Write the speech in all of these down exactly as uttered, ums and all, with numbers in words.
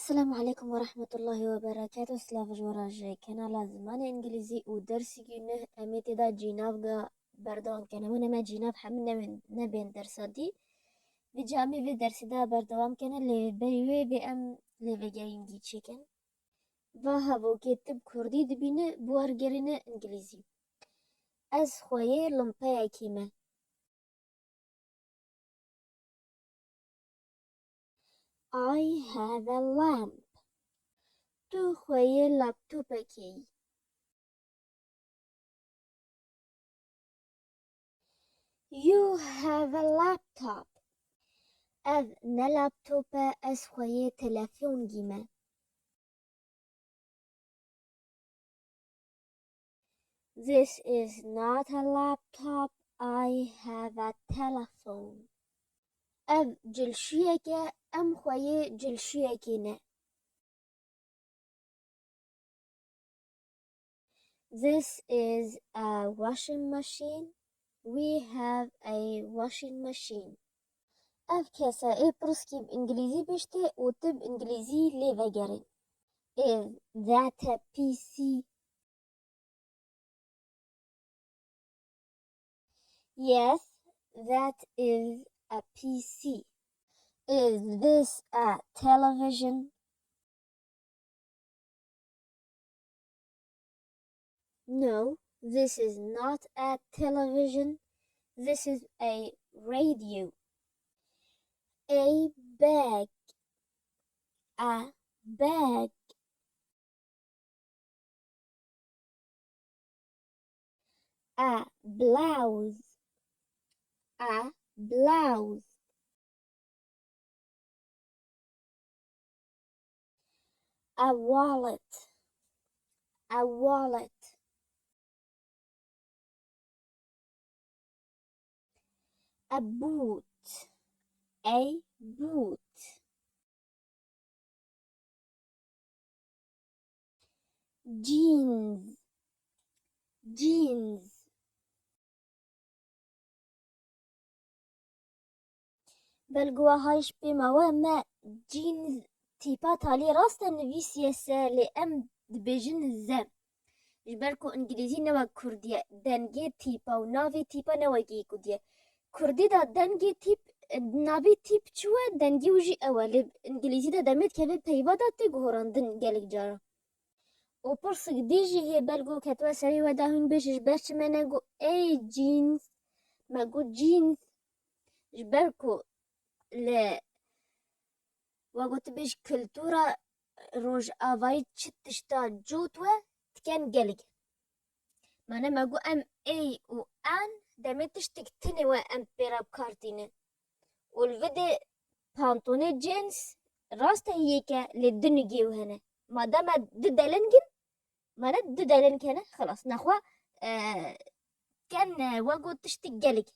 Esselamu aleykum ve rahmetullahi ve berekatuhu. Silav ji we re ji kanala Zimanê Îngilîzî û dersî neh em ê tê de cînavga berdewam kene. Hûn ê me cînav hemû nebên, nebên dersa dî. Vêca em ê vê dersî de berdewam kene, lê berî wê bê em lêvegerîn dî çêkin. Va hevokê tu bi kurdî dibîne, bi wergerîne îngilîzî. Ez xweyê limpeyekî me. I have a lamp. Tu xweyê laptopekê yî. You have a laptop. Ev ne laptop e, ez xweyê telefon gîme. This is not a laptop, I have a telephone. Ev cilşiyek e, em xweyê cilşiyekê ne. This is a washing machine. We have a washing machine. Ev kese ê pirskî bi îngilîzî biştê û tu bi îngilîzî lê vegerîn. Is that a P C? Yes, that is a P C. Is this a television? No, this is not a television. This is a radio. A bag. A bag. A blouse. A blouse. A wallet. A wallet. A boot. A boot. Jeans. Jeans. Belgo wiha ji pê me we me jeans tîpa talî rast e nivîsiye se, lê em dibêjin ze. Ji ber ku îngilîzî ne wek kurdî ye, dengê tîpa û navê tîpa ne wekî kurdî ye. Kurdî de dengê tîp, navê tîp çi we, dengê wî jî ew e. Lê îngilîzî de demê dikeve peyva de tê guhorandin gelek caran. Û pirsik dî jî hê, belgo ketwe serê we de, hûn bêjin ji ber çi me negot ey jeans, me got jeans. Ji ber ku li, we got bêj, kultura rojavayî çi tişta cot we diken gelek. Mane me got em ey û an demê tiştek tinê we em pê re bi kar tînin. Û li vê de pantonê jeans rast e yek e, lê du nigê wî hene. Madem e du deleng in, mane du deleng hene, xilas. Nexwe, e, ken, e, we got tiştek gelek.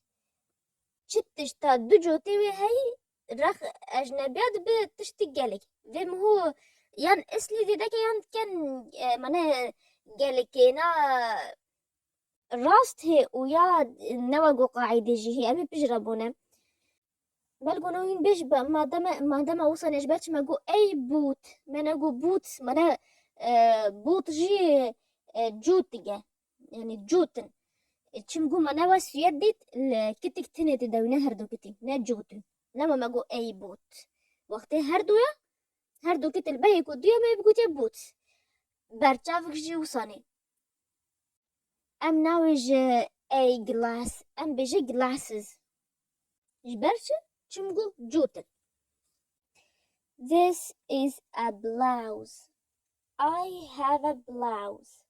Çi tişta du cotê wê heyî, rex ecnebiya dibe tiştek gelek. Vê miho yan islî zêdeke yan ken, e, mane gelekê na rast hê û ya ne wek û qaîdê jî hê, em ê piştre bûne. Belgo no hîn bêj be, madem, madem wisa ne, ji ber çi me got ey boot, me negot boots, mane, e, boot jî, e, cût dige. Yani cût in. E, çim got me ne we Swêd dît, li kitik tinê tê dewîne her du kitik, ne cût in. Nema me got ey boot. Wextê her du ya, her du kitik li berê ku du ya me bigotiye boots. Berçavik jî wisa ne. Em nabêje ey glass, em bêje glasses. Ji ber çi? Çimku cût in. This is a blouse. I have a blouse.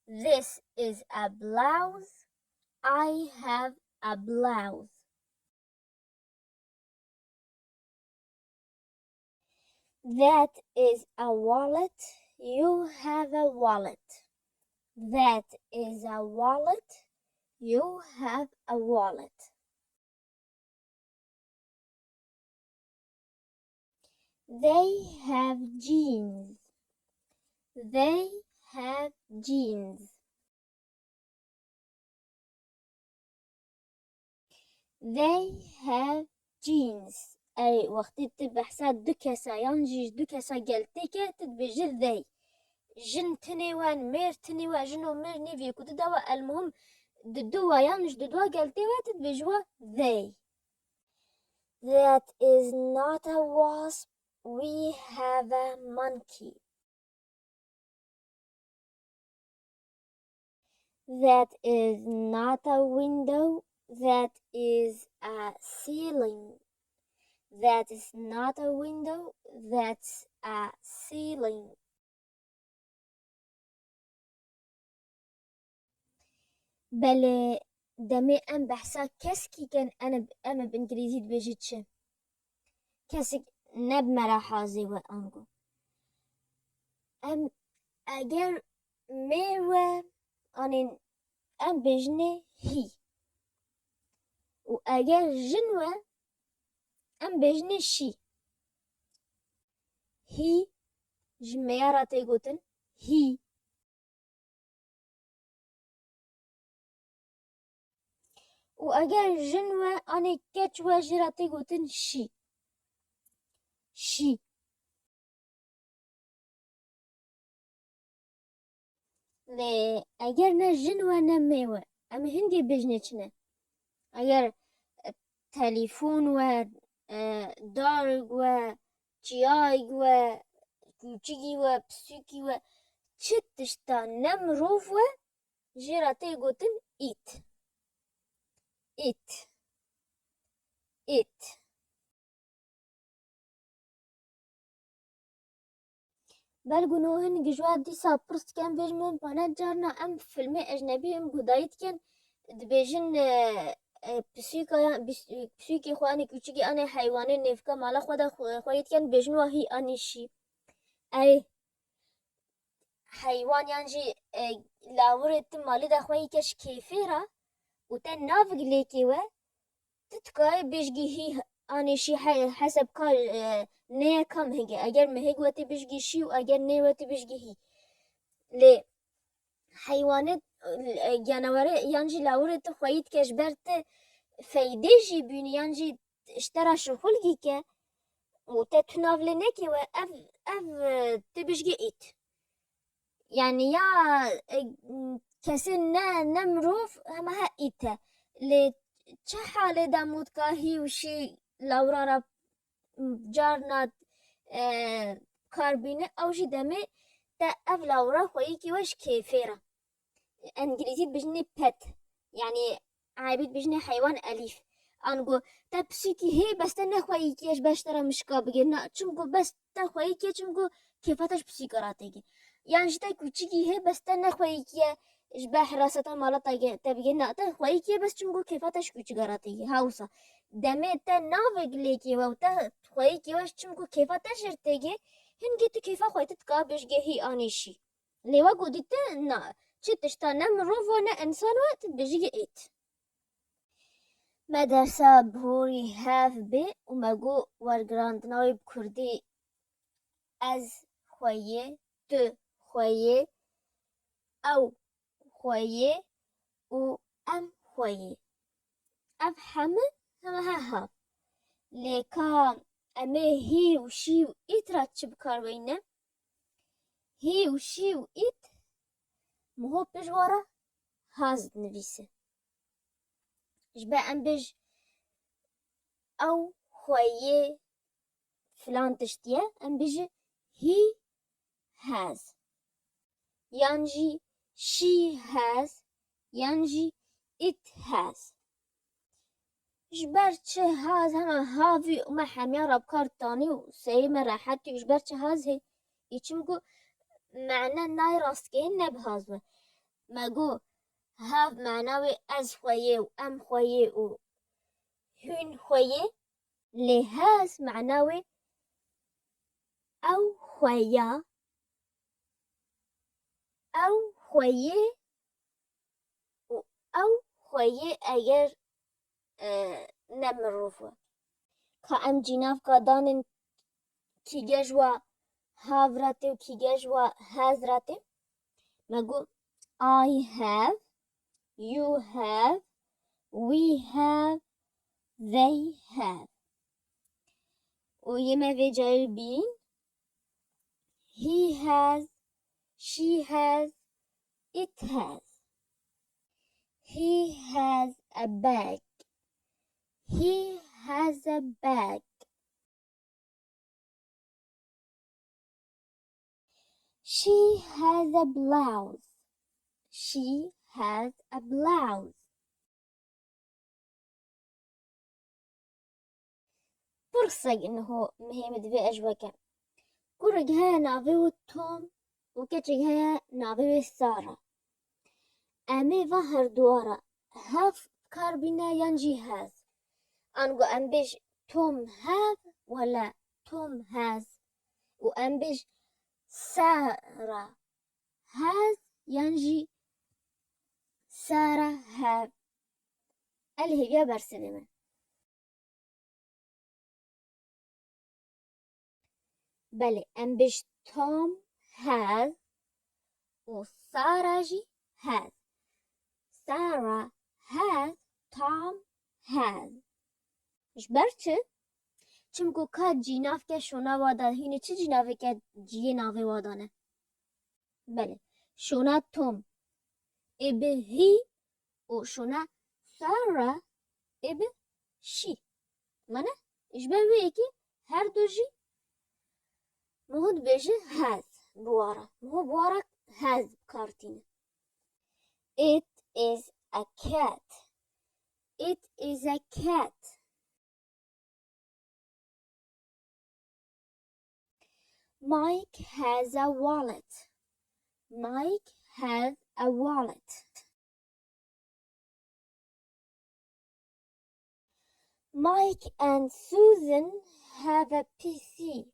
This is a blouse. I have a blouse. That is a wallet. You have a wallet. That is a wallet. You have a wallet. They have jeans. They have jeans. They have jeans. Erê, wextê tu behsa du kesa yan jî ji du kesa gel têke, tu dibêjî they. Jin tinê we, mêr tinê we, jin û mêr nêvê ku du de we, elmuhim di du we yan ji du du gel tê we, tu dibêjî we they. That is not a wasp, we have a monkey. That is not a window, that is a ceiling. That is not a window, that's a ceiling. Belê, demê em behsa keskî ken, em, em bi îngilîzî dibêjî çi? Kesik ne bi me re hazê we ango. Em eger mê we, anên em bêjinê he. Û eger jin we, em bêjinê she. He, ji meya re tê gotin he. Û eger jin we anê keç we, jê re tê gotin she. She. Lê eger ne jin we ne mê we, em ê hingê bêjinê çi ne? Eger, e, telîfon we, e, darig we, çiyayg we, kûçikî we, pisûkî we, çi tişta ne mirov we, jê re tê gotin it. It. It. Belkû no hin ji we dîsa pirs dikin, bêjin min, pane carna em filmê ecnebî em guhdayî dikin, dibêjin, e, e, pisûka yan, bis-, pisûkê xwe anê kûçikê anê heywanê nêvka mala xwe de xwe, xweyî dikin, bêjin wa hî anî şî. Erê, heywan yan jî, e, lawirê tu malê de xweyî ke ji kêfê re û te navik lêkê we, tu dikayê bêjgî hî anê şî he-, heseb ka, e, neye ka mihig e. Eger mihig we tê bêjgî şî û eger nê we tê bêjgî hî. Lê heywanê, e, genewere yan jî lawirê tu xweyî dike ji ber tu feydê jî bînî yan jî ji te re şixul gî ke û te tu nav lê nekê we, ev, ev, e, tu bêjgî it. Yani ya, e, kesê ne, ne mirov, hema he it e. Lê çi halê de mûtka hî û şî lawra re carna, e, kar bîne, ew jî demê te ev lawra xweyîkî we ji kêfê re. Îngilîzî dibêjinê pet. Yani Erebî dibêjinê heywan elîf. Ango te pisîkî hê, bes te ne xweyîkî ye ji ber ji te re mişka bigê. Na, çimku bes te xweyîkî ye, çimku kêfa te ji pisîka re têgê. Yan jî te kûçikî hê, bes te ne xweyîkî ye ji ber hiraseta mala te ge-, te bigê. Na, te xweyîkî ye, bes çimku kêfa te ji kûçika re têgê. Ha wisa. Demê te navek lêkê we û te xweyîkî we, çimku kêfa te jê re têgê, hingê tu kêfa xwe te dika bêjgê hî anê şî. Lê wek ku dîtin, na, çi tişta ne mirov e, ne însan e, tu dibêjî it. Me dersa borî hev bê û me got wergirandina wê bi kurdî, ez xweyê, tu xweyê, ew xweyê û em xweyê. Ev heme, heme he ha. Lê ka em ê hî û şî û it ra çi bi kar weyne? Hî û şî û it, miho pêş wa re has dinivîse. Ji ber em bêj ew xweyê filan tiştî ye, em bêjin he has. Yan jî she has, yan jî it has. Ji ber çi has hema havî û me hemiya re bi kar tanî û serê me rehet û ji ber çi has hê? Ê çimku mane nayê rastgehîn ne bi has be. Me got, hav mana wê ez xweyê û em xweyê û hûn xweyê, lê has mana wê ew xweya, ew xweyê û ew xweyê eger, e, ne mirov e. Ka em cînavka danin kîge ji wa hav re tê û kîge ji wa hez re tê. Me got, I have, you have, we have, they have. û yê me vê carê bîn. He has, she has, it has. He has a bag. He has a bag. She has a blouse. She has a blouse. Pirsek niho mihê min divê ez weke. Kurik heye navê wî Tom û keçik heye navê wî Sara. Em ê va herdûwa re have bi kar bîne yan jî has. Ango em bêj Tom have wala Tom has. Û em bêj Sara has yan jî Sara have. Ez li hêviya bersivê me. Belê, em bêj Tom has û Sara jî has. Sara has, Tom has. Ji ber çi? Çimku ka cînavke şona wa da hînê çi cînaveke ciyê navê wa dane? Belê. Şona Tom ê bi he û şona Sara ê bi she. Mane, ji ber wê yekê her du jî miho dibêje has bi wara. Miho bi wara has bi kar tîne. It is a cat. It is a cat. Mike has a wallet. Mike has a wallet. Mike and Susan have a P C.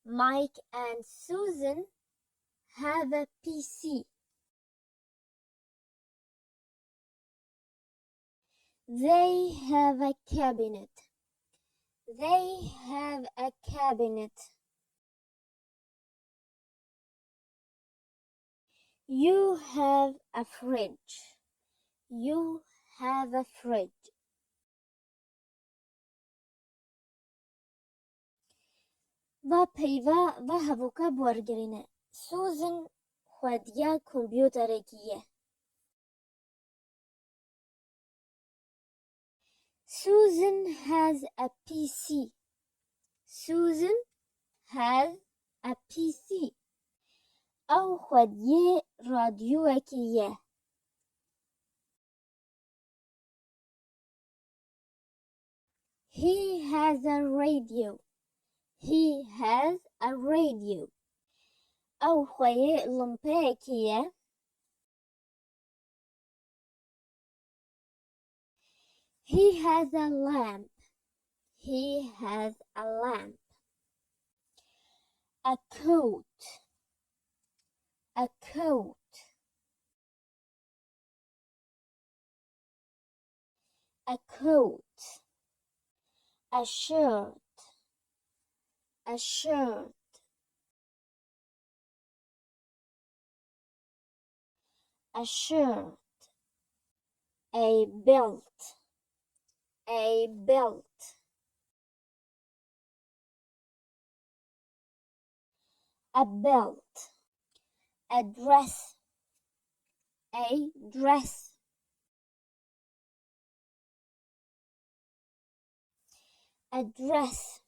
Mike and Susan have a P C. They have a cabinet. They have a cabinet. You have a fridge. You have a fridge. Va peyva, va hevoka bi wergirîne. Susan xwediya kompûterekî ye. Susan has a P C. Susan has a P C. Ew xwediyê radyoyekê ye. He has a radio. He has a radio. Ew xweyê limpeyekê ye. He has a lamp. He has a lamp. A coat. A coat. A coat. A shirt. A shirt. A shirt. A belt. A belt. A belt. A dress. A dress. A dress.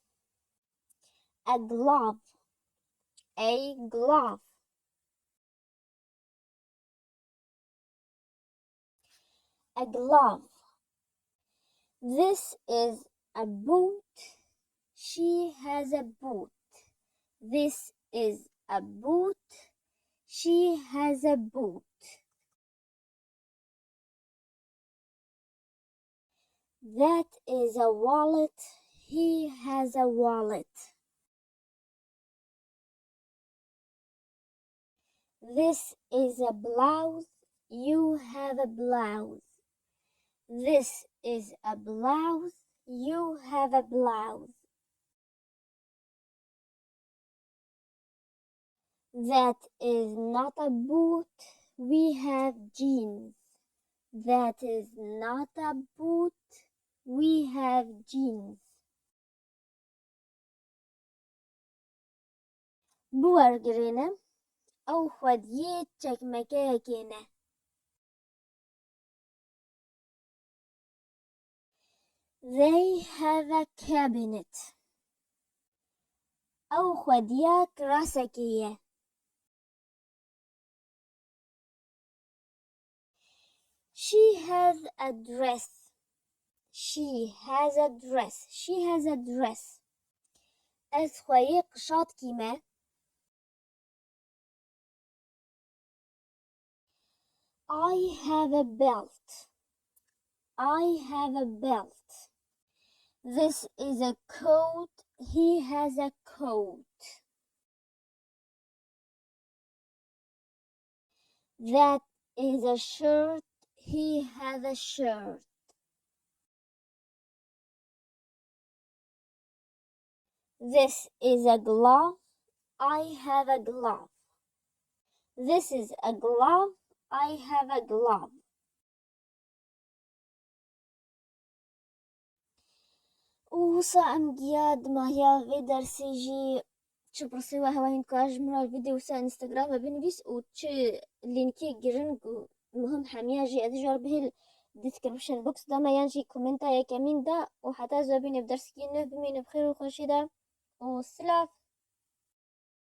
A glove. A glove. A glove. This is a boot. She has a boot. This is a boot. She has a boot. That is a wallet. He has a wallet. This is a blouse. You have a blouse. This is a blouse. You have a blouse. That is not a boot. We have jeans. That is not a boot. We have jeans. Biwergirêne, ew xwediyê çekmekeyekê ne. They have a cabinet. Ew xwediya kirasekê ye. She has a dress. She has a dress. She has a dress. Ez xweyê qişatkî me. I have a belt. I have a belt. This is a coat. He has a coat. That is a shirt. He has a shirt. This is a glove. I have a glove. This is a glove. I have a glove. Û wisa em giya dimahiya vê dersê jî çi pirsê we hewa hîn dikar ji min re vîdeo wisa Instagram ve binivîs û çi lînkê giring û muhim hemiya jî ez ji we re bihêl description box de me yan jî komenta yekemîn de û heta ez we bîne bi dersekî nû bimîne bi xêr û xweşî de û silav.